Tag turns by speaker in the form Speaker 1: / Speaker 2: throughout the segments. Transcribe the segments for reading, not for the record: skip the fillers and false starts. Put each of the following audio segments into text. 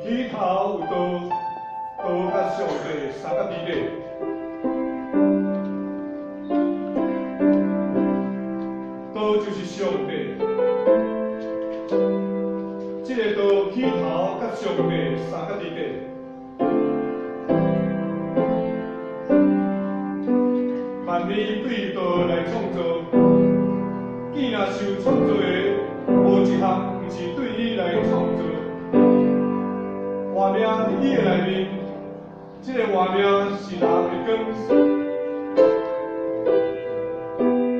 Speaker 1: 起頭有道，道佮上帝相佮佇咧。道就是上帝。這個道起頭佮上帝相佮佇咧。萬物對道來創造，既若受創造的，無一項毋是對伊來創造。活命佇伊的內面，這個活命是人的光。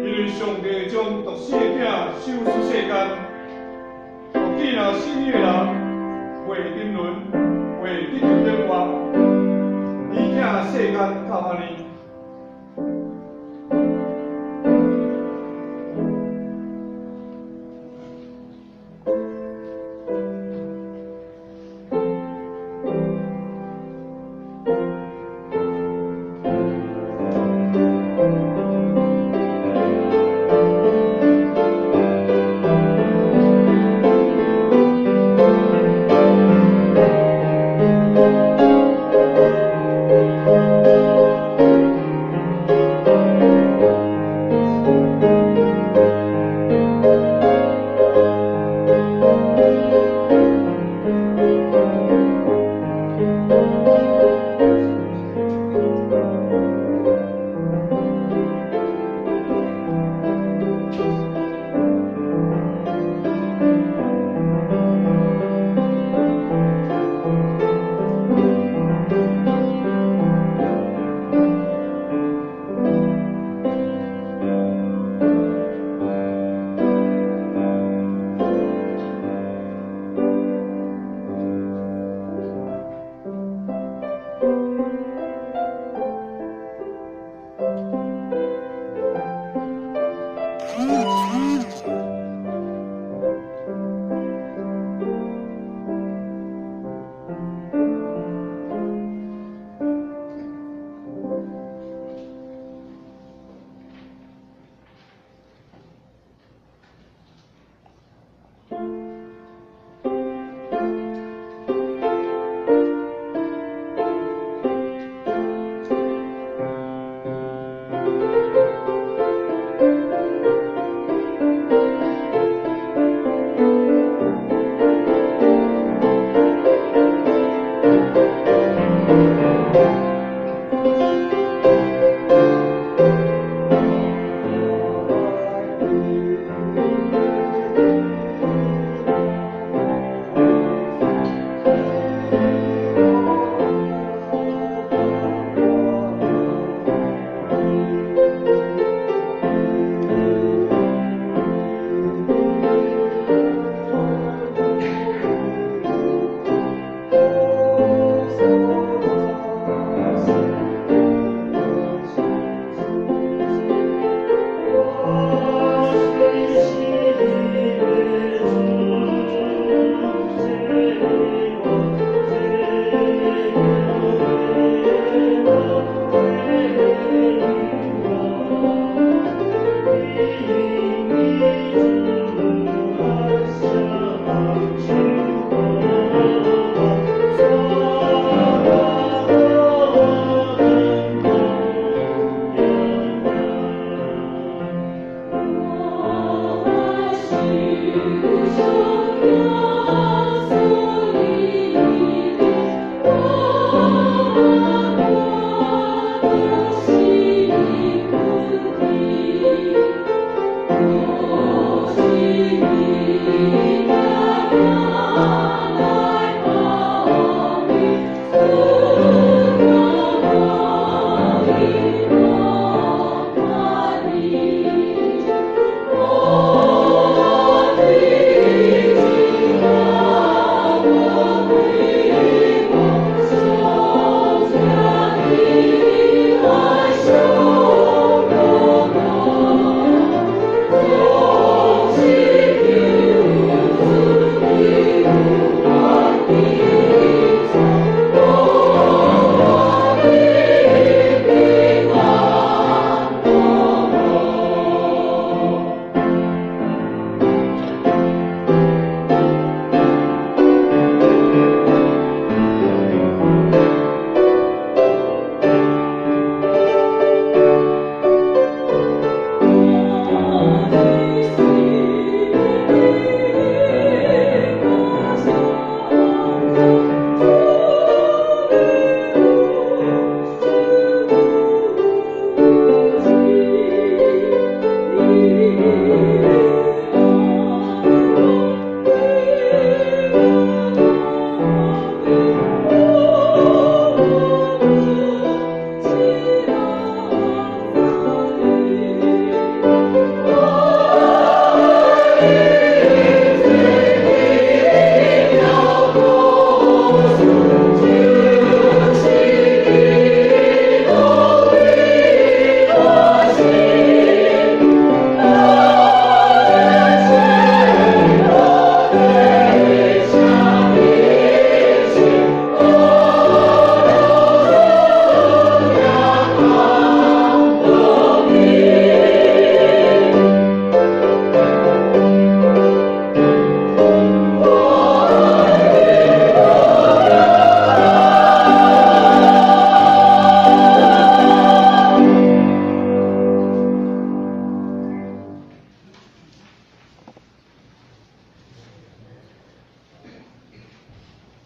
Speaker 1: 因為上帝將獨生的囝賞賜世間，予既若信伊的人，袂沉淪，袂得著永活。伊疼世間到按呢。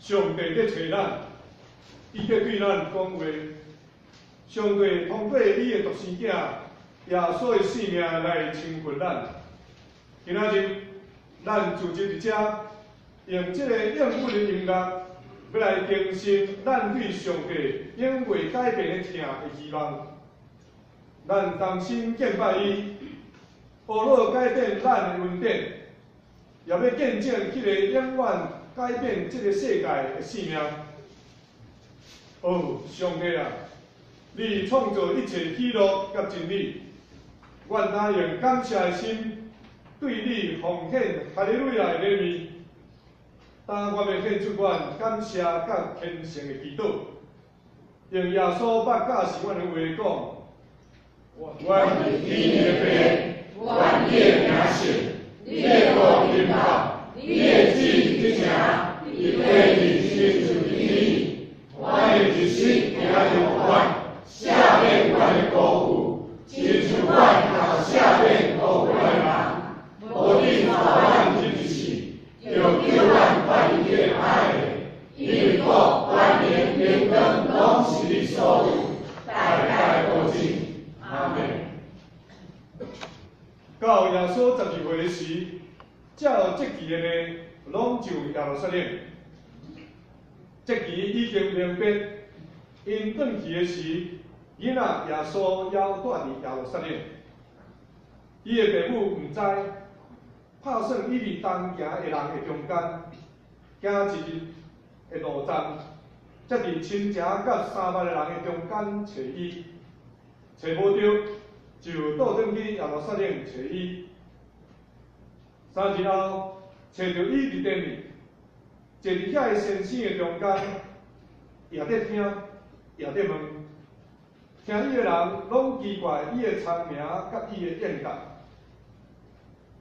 Speaker 1: 上帝佇揣咱，伊佇對咱講話。上帝通過伊的獨生囝耶穌的性命來親近咱。今仔日，咱聚集佇遮，用這個應允的音樂，欲來更新咱對上帝永袂改變的疼的希望。咱同心敬拜伊，學樂改變咱的恩典，也欲見證彼個永遠改變這個世界的性命。哦，上帝啊！你創造一切喜樂佮真理，阮若用感謝的心對你奉獻哈利路亞的禮物，當我欲獻出阮感謝佮虔誠的祈禱，用耶穌捌教示阮的話講：
Speaker 2: 阮是天的父，願你的名聖，你的國臨到，你的旨意執行，佇地親像佇天。阮的日食今日予阮，赦免阮的辜負，親像阮也赦免辜負阮的人。無准帶阮入試，著救阮脫離彼个歹的。因為國、權能、榮光，攏是你所有，代代無盡。阿們。
Speaker 1: 到耶穌12歲時，照節期的禮，攏上耶路撒冷。節期已經明白，𪜶轉去的時，囡仔耶穌猶蹛佇耶路撒冷。伊的爸母毋知，拍算伊佇同行的人的中間，行一日的路程，才佇親情佮三萬的人的中間揣伊，揣無著，就倒轉去耶路撒冷揣伊。3日後，揣著伊佇殿裡，坐佇遐个先生的中間，也佇聽，也佇問。聽伊的人攏奇怪伊的聰明佮伊的應答。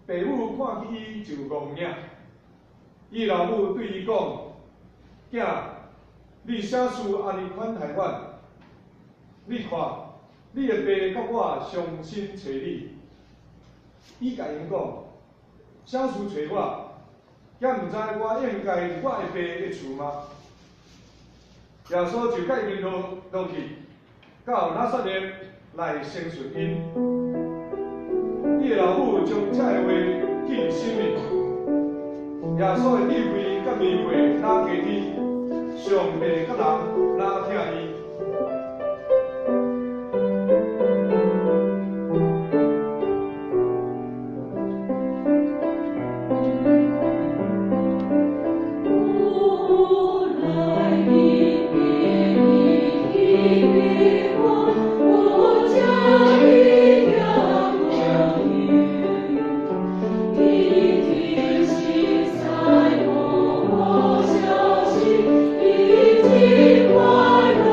Speaker 1: 爸母看見伊就戇領。伊老母對伊講：囝，你啥事按呢款待阮？你看，你的爸佮我傷心揣你。伊共𪜶講：啥事揣我？敢毋知我應該佇我的爸的厝嗎？耶穌就佮𪜶落去，到拿撒勒來承順𪜶。伊的老母將這个話記佇心裡。耶穌的智慧佮名話若加添，上帝佮人若疼伊。
Speaker 2: 我相信，已經快樂。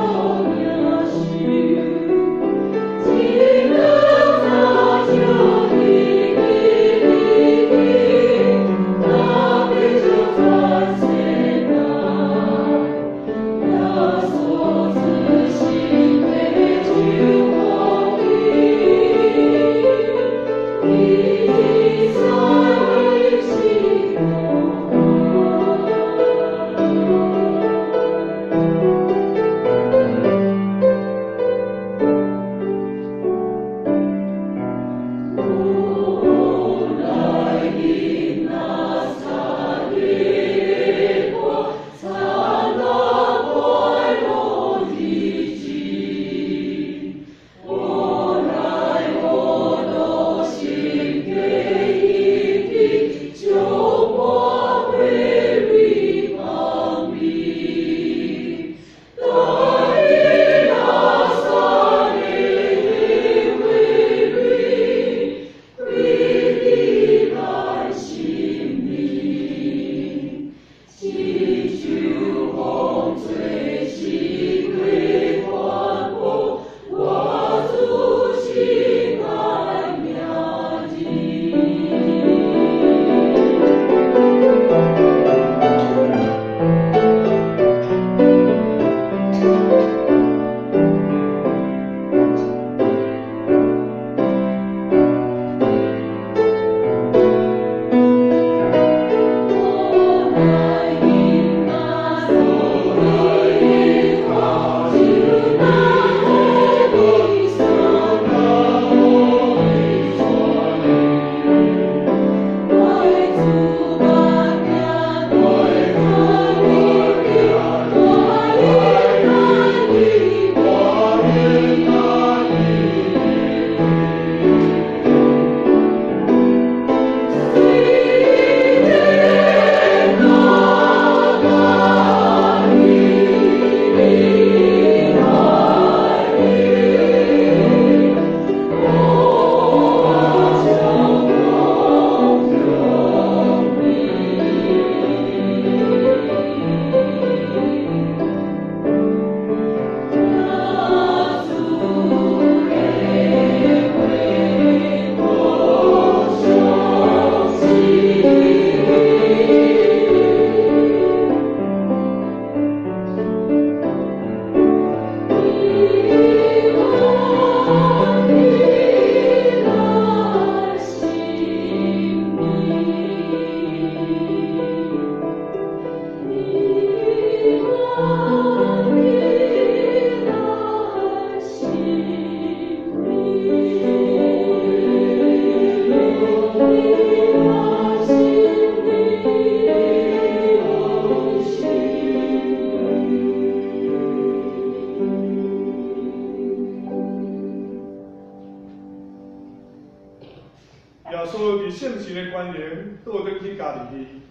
Speaker 1: 圣神的权能倒轉去加利利，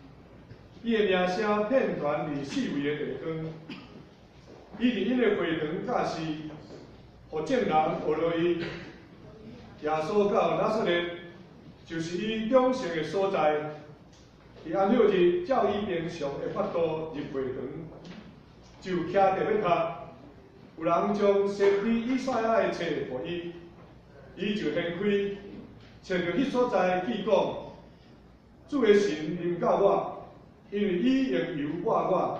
Speaker 1: 伊的名聲遍傳佇四圍的地方。伊佇𪜶的會堂教示，予眾人學著伊。耶穌到拿撒勒，就是伊長成的所在。佇安息日，照伊平常的法度入會堂，就徛著欲讀。有人將先知以賽亞的冊予伊，伊就掀開，揣著彼所在記講：主的神臨到我，因為伊用油抹我，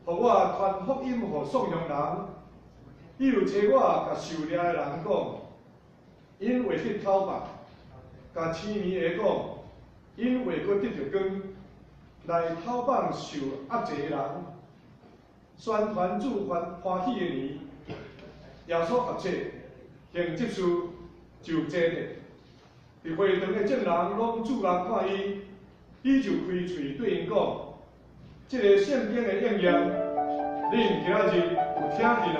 Speaker 1: 予我傳福音予喪窮人。伊又差我共受掠的人講，𪜶會得討放；共痴迷的講，𪜶會閣得著光，來討放受壓制的人，宣傳主歡喜的年。耶穌合冊行這事，就坐著。佇會堂的眾人攏注目看伊，伊就開喙對𪜶講：這个聖經的應驗，恁今仔日有聽見啊？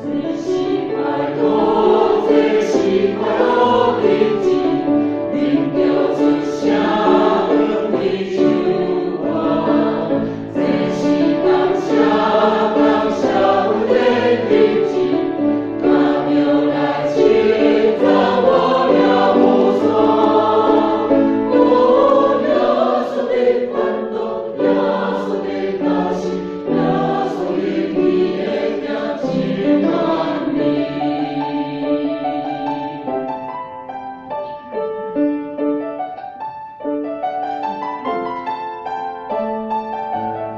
Speaker 2: 這是快樂，這是快樂日子，啉著出聲阮的唱歌。這是感謝感謝阮的日子，若著來稱讚我了無煞。哦，耶穌的權柄，耶穌的教示，耶穌立的行一萬年。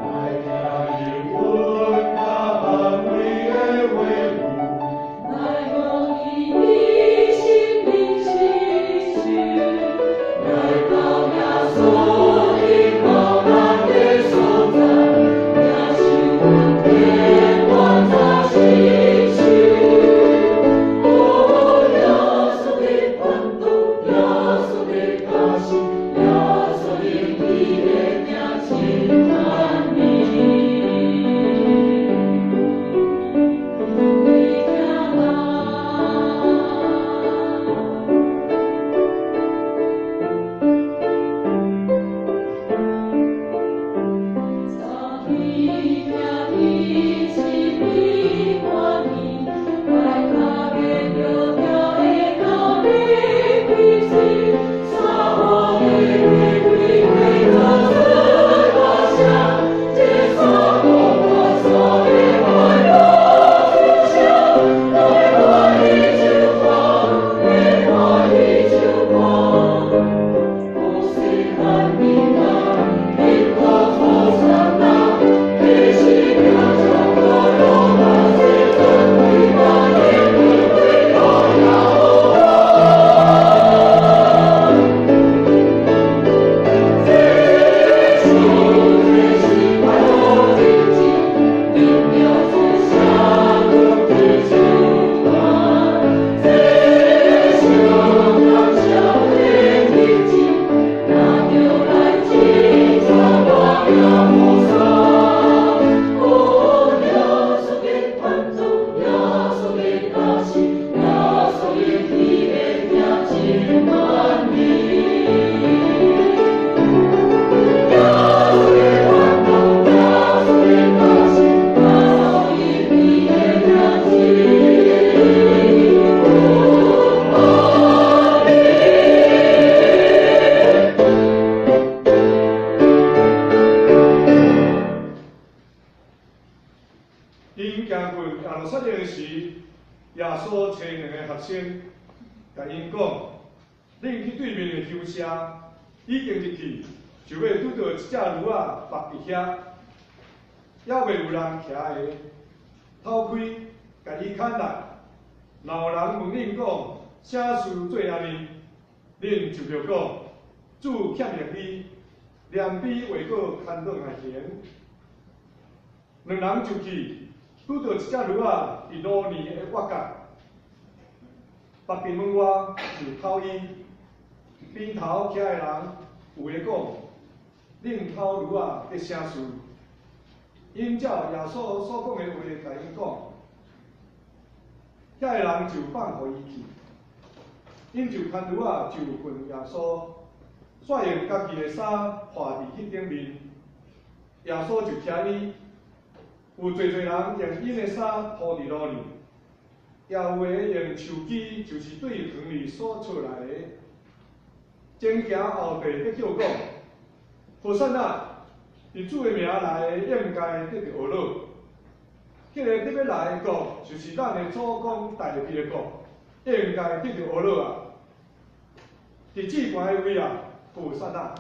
Speaker 1: 來聽阮較安慰的話語，
Speaker 2: 來予伊的生命信心，來到耶穌的苦難的所在，領受阮天國早信心。哦，耶穌的權柄，耶穌的教示，耶穌立的行一萬年。你聽嗎？早起行彼一片寒天，来跤过着跳的狗欲开始，山河的开开开做出大声，这山河我所的快乐出声，来欢喜唱歌，来欢喜唱歌。古细汉囡仔，一个土山仔，彼时叫做我罗马世尊为大的为为耶和华。这是这是快樂日子，啉著出聲阮的唱歌。這是感謝的日子，若著來稱讚我了無煞。哦，耶穌的權柄，耶穌的教示，耶穌立的行一萬年。耶穌的權柄，耶穌的教示，耶穌立的行一萬年。
Speaker 1: 𪜶行近耶路撒冷時，耶穌差兩个學生，共𪜶講：恁去對面的鄉社，已經入去，就欲拄著一隻驢仔縛佇遐，猶未有人騎的，偷開，共伊牽來。若有人問恁講，啥事做按呢？恁就著講，主欠用伊，連比會閣牽轉來還。兩人就去，拄著一隻驢仔佇路邊的挖角，縛佇門外就偷伊。邊頭徛的人有的讲，恁头驴仔伫啥事？𪜶照耶稣所讲的话，共𪜶讲，遐个人就放予伊去。𪜶就牵驴仔就近耶稣，煞用家己的衫披伫彼顶面，耶稣就骑伊。有济济人用𪜶的衫铺伫路里，也有的用树枝，就是对园里所出来的。前行后地咧叫讲：和散那，伫主的名来的，应该得著呵咾。彼个欲来的国，就是咱的祖公大卫的国，应该得著呵咾啊！伫至悬的位啊，和散那。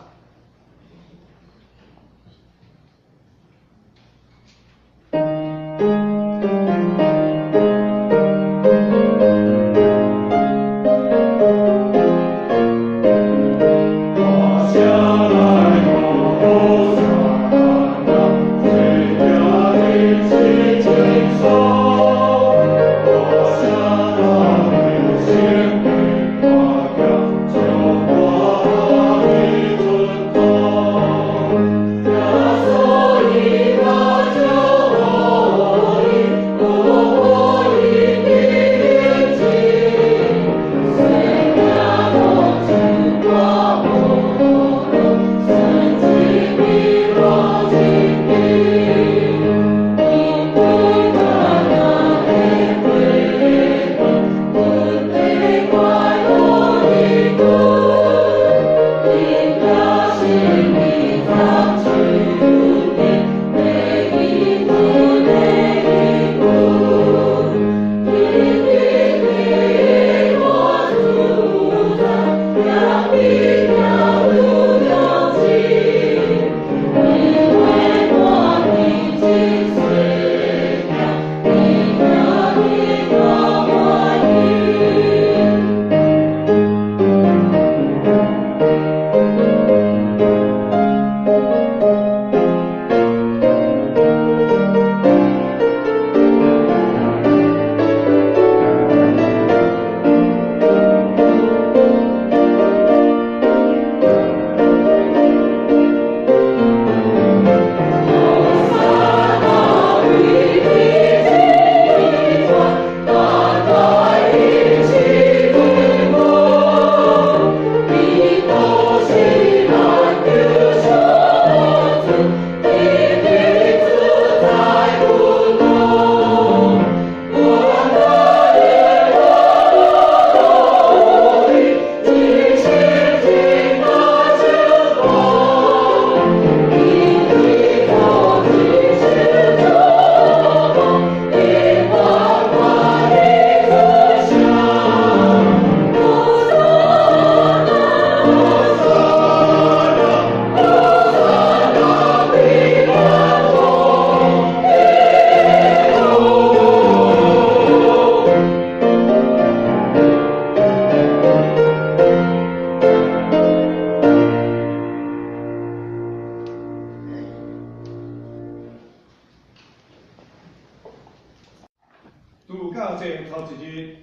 Speaker 1: 度假节头一日，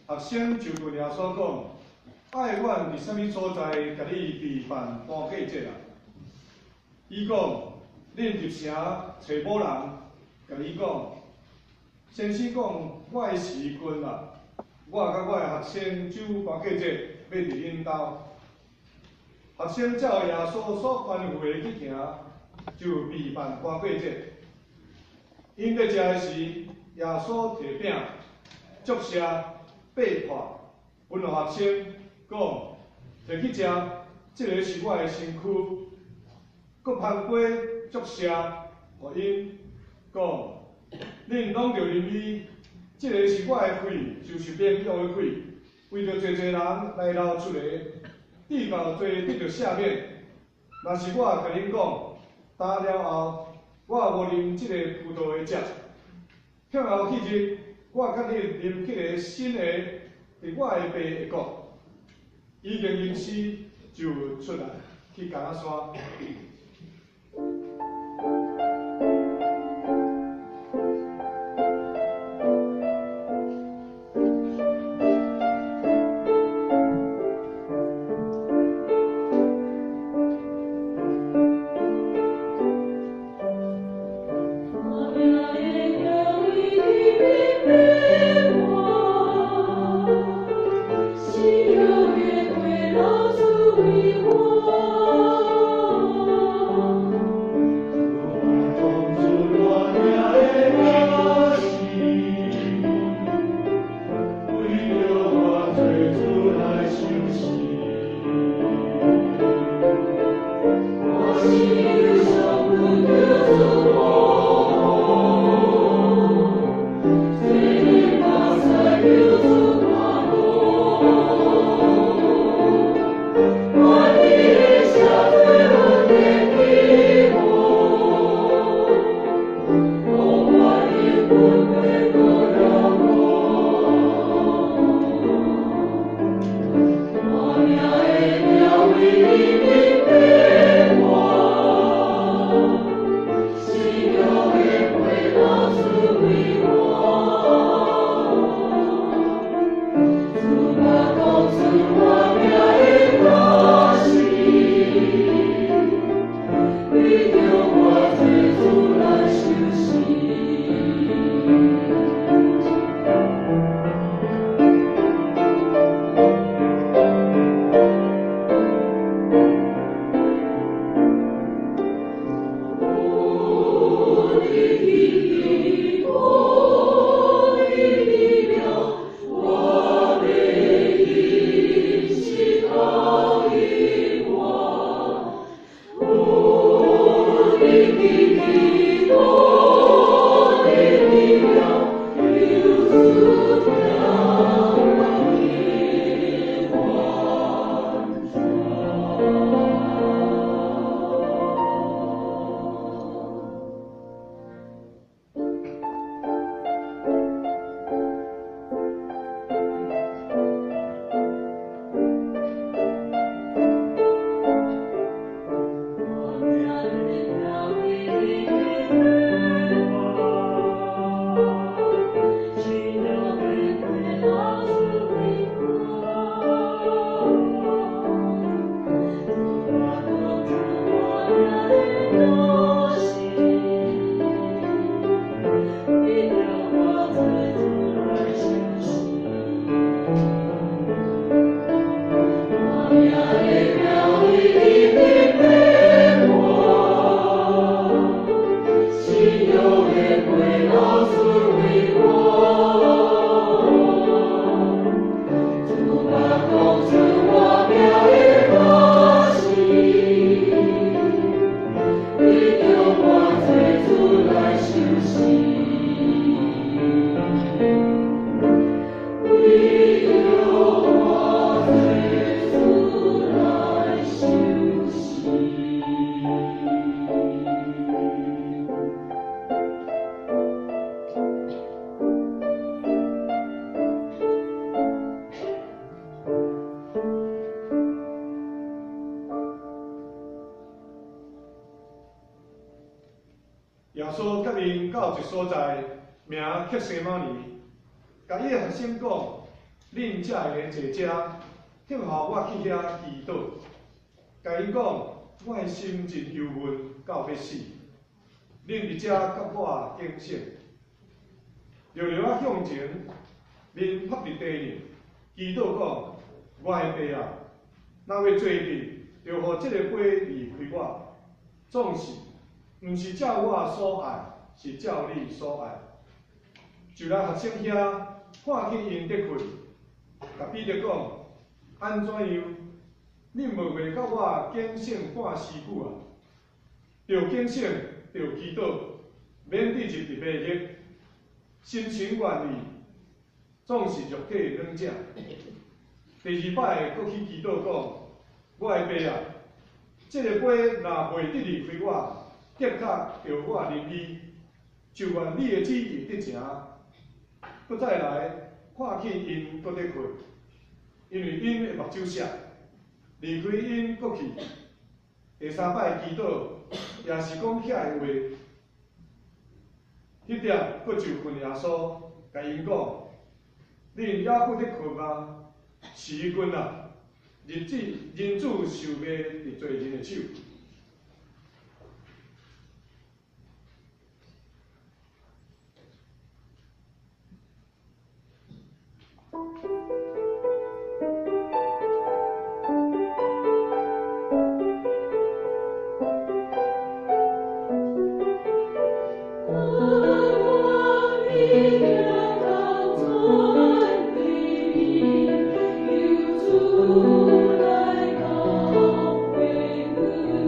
Speaker 1: 学生就对耶稣讲：爱阮伫啥物所在，共你备办搬过节啊？伊讲：恁入城揣某人，共伊讲，先生讲，我的时近啦，我佮我的学生守搬过节，欲伫恁兜。学生照耶稣所吩咐的去行，就备办搬过节。𪜶咧食的时，耶稣提饼、祝谢、擘破，分予学生，讲：提去食，这个是我的身躯。阁捧杯祝谢，予𪜶，讲：恁拢著啉伊，这个是我的血，就是盟约的血，为著济济人来流出的，直到罪得著赦免。若是我共恁讲，焦了后，我无啉这个葡萄的汁。向后彼日，我佮你啉彼个新的，伫我的爸的国。已经吟诗就出来去橄榄山。
Speaker 2: 賜為我，主爸講出我命的大事，為著我罪主來受死，為著我罪主來受死。
Speaker 1: 耶穌佮𪜶到一所在，名客西馬尼，共伊的學生講：恁才會坐遮，等候我去遐祈禱。共𪜶講：我的心真憂悶，到欲死。恁佇遮佮我警醒。著著仔向前，面伏佇地面，祈禱講：我的爸啊，若欲做得，就予這个杯離開我。總是，毋是照我所愛，是照你所愛。就來學生遐看見𪜶佇睏，共彼得講：按怎樣？恁無袂佮我警醒半時久啊？著警醒，著祈禱，免得入佇迷惑。心情願意，總是肉體軟弱。第二擺閣去祈禱講：我的爸啊，這个杯若袂得離開我，的確著我啉伊，就願你的旨意得成。閣再來看見𪜶閣佇睏，因為𪜶的目睭澀，離開𪜶閣去。第三擺祈禱，也是講遐个話。彼點閣就睏耶穌，共𪜶講：恁猶閣佇睏嗎？時近啊，人子受賣佇罪人的手。
Speaker 2: 我明到全地，求主來教誨阮。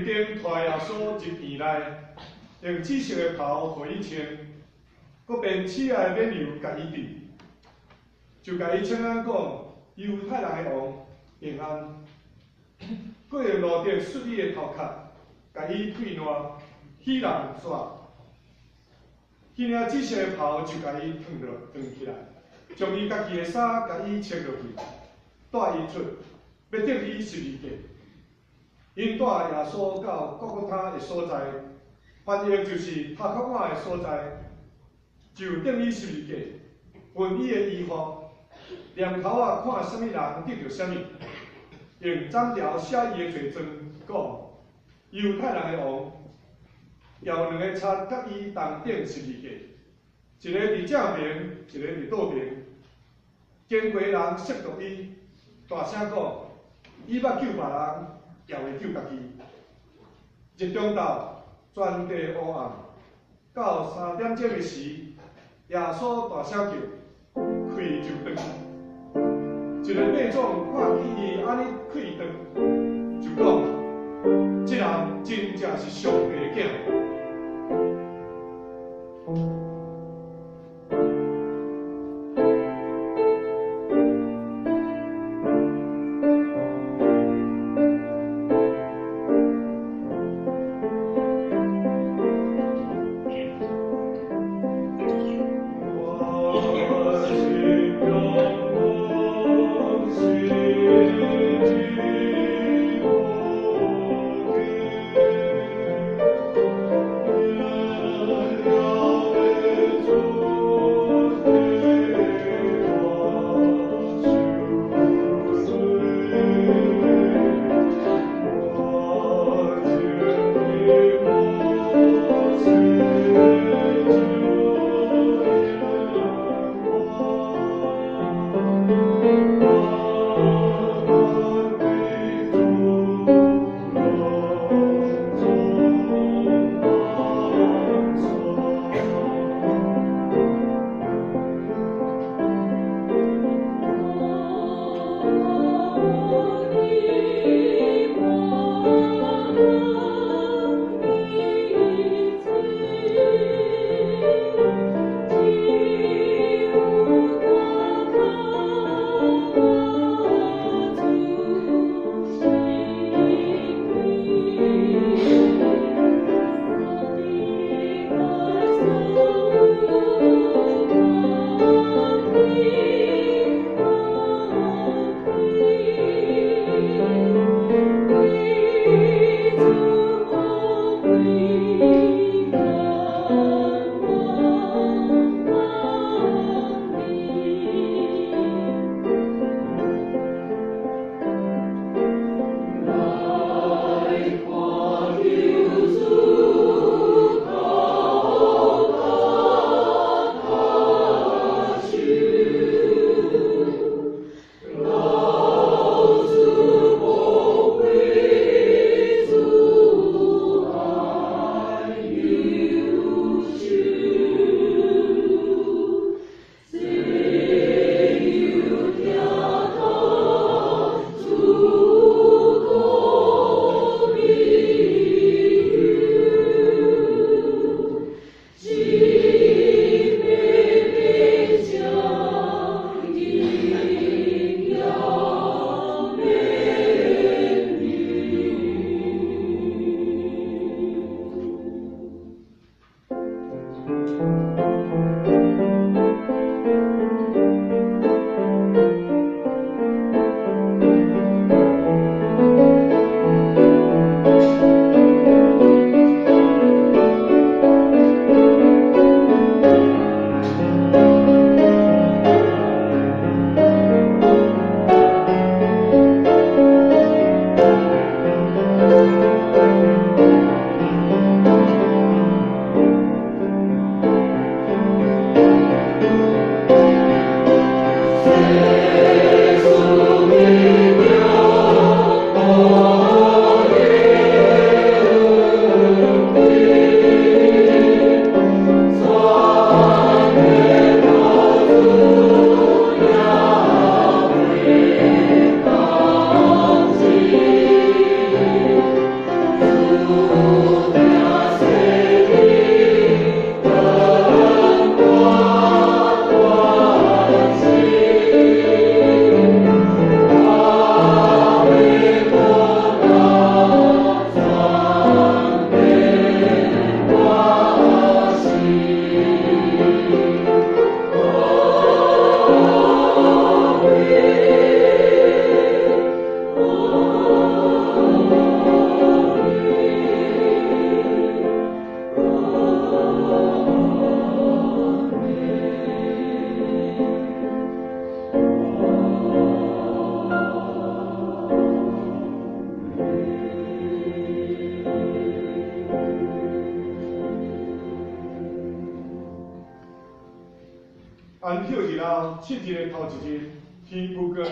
Speaker 1: 兵丁帶耶穌入院內，用紫色的袍予伊穿，閣編刺仔的冕旒共伊戴，就共伊請安講：猶太人的王，平安。閣用蘆竹欶伊的頭殼，共伊退爛，彼人紙，彼領紫色的袍就共伊脫落脫起來，將伊家己的衫共伊穿落去，帶伊出，欲釘伊十字架。𪜶帶耶穌到各各他的所在，翻譯就是頭殼碗的所在，就釘伊十字架，分伊的衣服，量頭仔看啥物人得著啥物，用欉條寫伊的罪狀，講猶太人的王，調兩个賊佮伊同釘十字架，一个佇正爿，一个佇倒爿。經過人褻瀆伊，大聲講：伊欲救別人，也會救家己。日中晝，全地烏暗，到3點鐘的時，耶穌大聲叫，氣就斷。一個百總看見伊按呢氣斷，就講：這人真正是上帝的囝。我心中無是一無安息日後，七日的頭一日，天有光，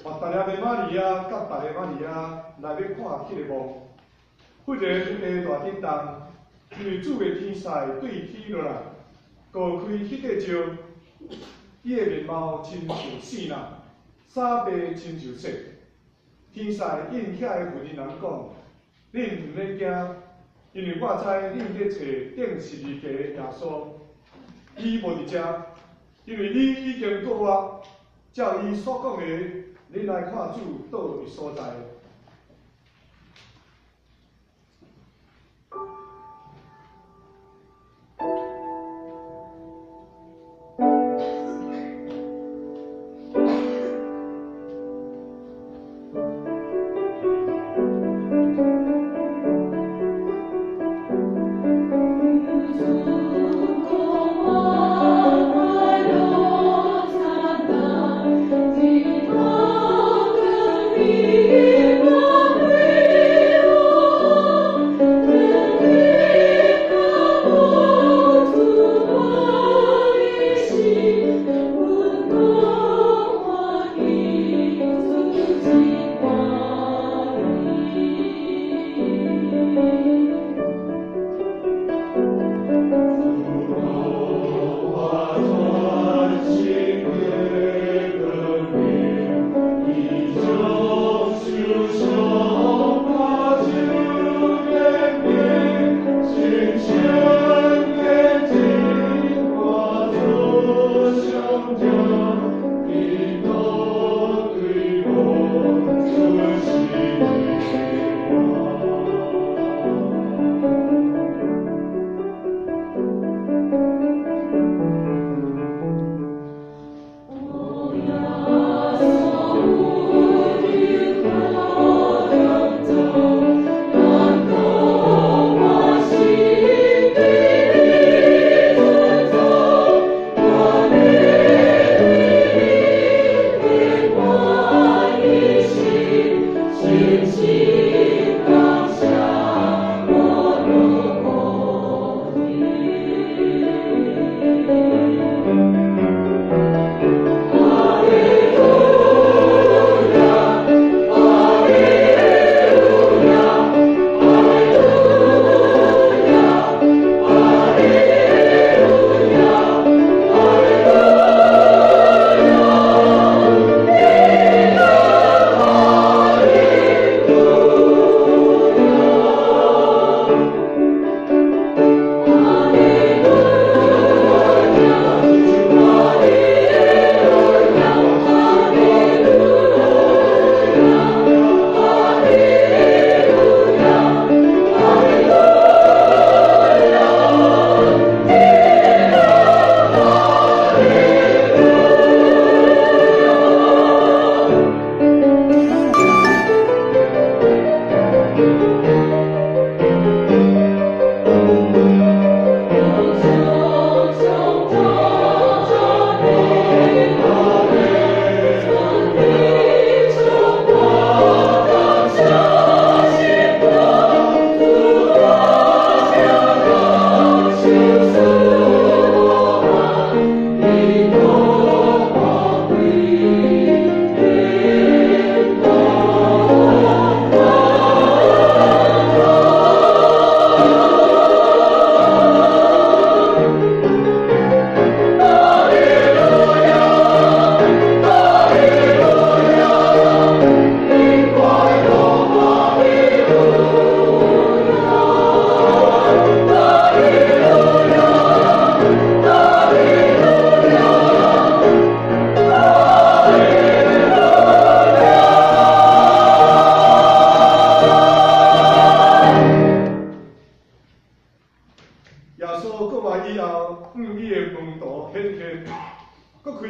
Speaker 1: 瑪達肋的瑪利亞佮別的瑪利亞來欲看彼个墓。忽然下大震動，因為主的天使對天落來，鑿開彼塊石，伊的面貌親像爍爁，衫白親像雪。天使應遐个婦人人講：恁毋免驚，因為我知恁咧揣釘十字架的耶穌，伊無佇遮。因為伊已經復活，照伊所講的，恁來看主倒的所在。
Speaker 2: Thank you.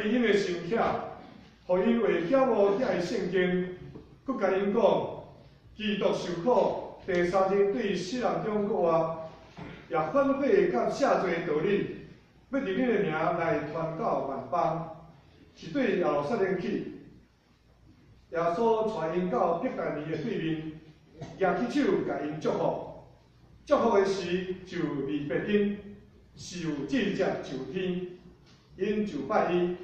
Speaker 1: 𪜶的心額，予𪜶會曉悟遐个聖經，閣共𪜶講，基督受苦，第三日對死人中復活，也反悔佮赦罪的道理，欲佇恁的名來傳到萬邦，是對耶路撒冷起。耶穌帶𪜶到伯大尼的對面，舉起手共𪜶祝福。祝福的時就離別𪜶，是有進接上天，𪜶就拜伊，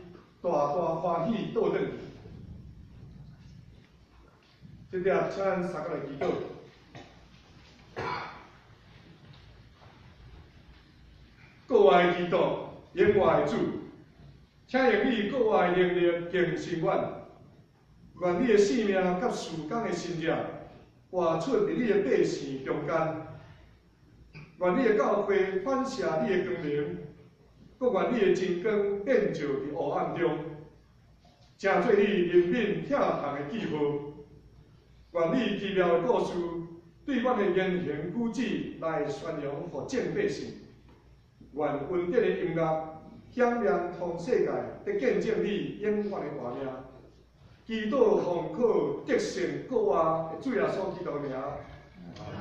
Speaker 1: 大大歡喜倒轉去。這點請咱三個來祈禱。國外的基督，永活的主，請用你國外的能力更新阮，願你的性命佮事工的神跡活出佇你的百姓中間。願你的教會反射你的光明，閣願你的真光遍照佇黑暗中，成做你憐憫疼痛的記號。願你奇妙的故事對阮的言行舉止來宣揚予眾百姓。願恩典的音樂響亮通世界，得見證你永遠的活命。祈禱奉靠得勝過活的主耶穌基督的名，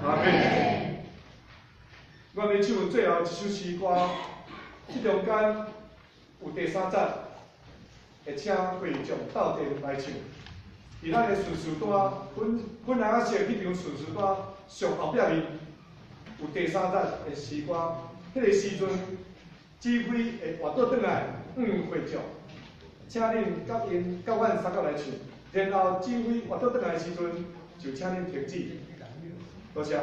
Speaker 1: 阿們。阮欲唱最後一首詩歌，這中間有第三節，會請會眾鬥陣來唱。佇咱的順序單，粉粉紅色彼張順序單上後壁面有第三節的詩歌，彼個時陣指揮會活倒轉來，會眾，請恁佮𪜶佮阮三個來唱，然後指揮活倒轉來的時陣，就請恁停止。多謝。